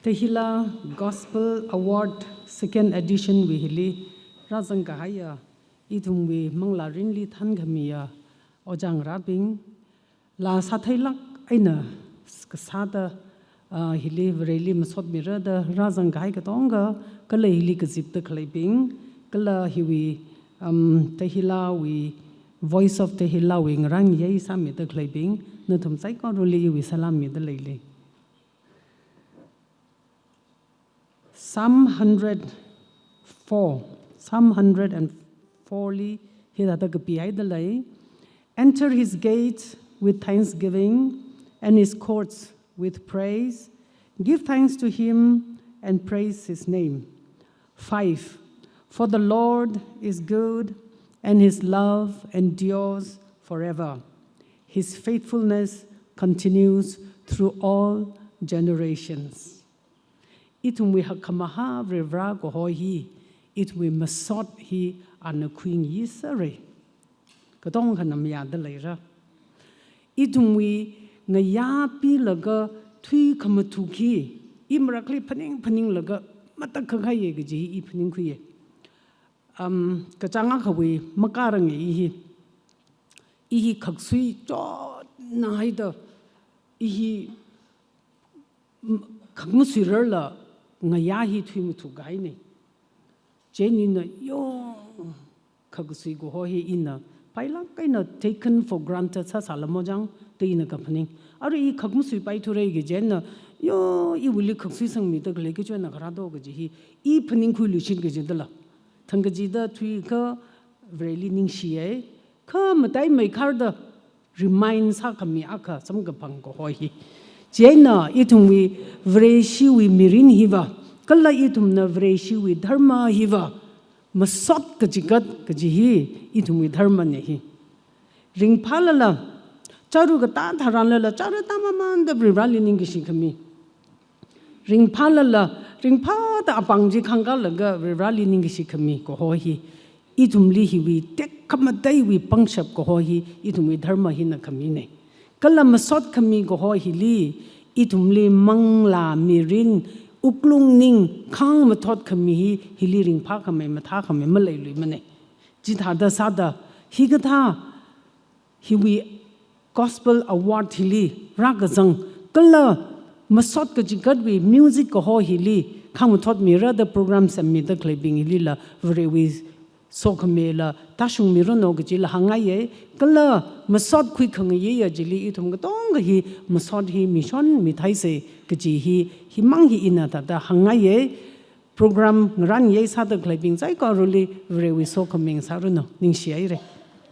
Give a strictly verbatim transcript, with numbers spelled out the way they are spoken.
Tehila Gospel Award second edition wui hili rāzang kahaiya, ithumwui manglārinli thankhamiya ojā ngarābing, laa sātheilāk eina kasāda, ah, hili Vareli masotmira da rāzang kahai katonga, kala hili kazipda khaleibing, kala hiwui, um, Tehilawui, Voice of Tehilawui ngarānyei sāmida khaleibing, nathum saikorali iwui salam mida leili. Psalm hundred four, Psalm hundred and four li hithāda kapihaida lei. Enter his gates with thanksgiving and his courts with praise. Give thanks to him and praise his name. Five, for the Lord is good and his love endures forever. His faithfulness continues through all generations. Ithumwui hakkhamahā Varivara kaho hi, ithumwui masot hi ana khuingasakra. Katongkhana mayāda leira. Ithumwui ngayā pilaga thui khamathuk hi, i marakli phaning phaninglaga matakhak kahaiya kaji i phaningkhuiya. Um, kachāng akhawui makāranga i hi. I hi khaksui chotna haida, i hi, m-, khakmasuirarla ngayā hi thui mathuk kahaina. Chieina yo, khaksui kaho hi ina pailāk eina taken for granted sāsālamo jang da ina kaphaning. Arui i khakmasuipaithura kajina, yo, iwuili khaksui sangmida khalei kachona kharā do kaji hi, i phaningkhuiluishit kajidala. Thangkachida thuikha Vareli ningshiya, kha mataimei kharda remind sākhami akha samkaphang kaho hi. Chieina ithumwui Vareshiwui mirin hiva, kala ithumna Vareshiwui dharma hiva, masot kachigat kaji hi ithumwui dharmana hi. Ringphālala, chāra katā tharanlala, chāra tāmamanda Varivarali ningkashi khami. Ringphālala, ringphāda apāng chi khangkalaga Varivarali ningkashi khami kaho hi, ithumli hiwui tekhamateiwui pangshap kaho hi, ithumwui dharma hina khamina. Kala masot khami kaho hili, ithumli manglā mirin, wuklung ning, khāngmathot khami hi, hili ringphākhamei, mathākhamei maleiluimana. Chithāda sāda, hikathā, hiwui Gospel Award hili rākazang, kala masot kachigatwui music kaho hili khāngmathotmira da program semmida khaleibing hilila Varewui sokhamila tāshungmiranu kajila hāngngaiya, kala masot khuikhangayiya chili ithum katonga hi masot hi mishon mithaisa kaji hi, himang hi ina thāda hāngngaiya. Program ngarānyei sāda khaleibing saikorali Varewui sokhami sāranu, ningshihaira.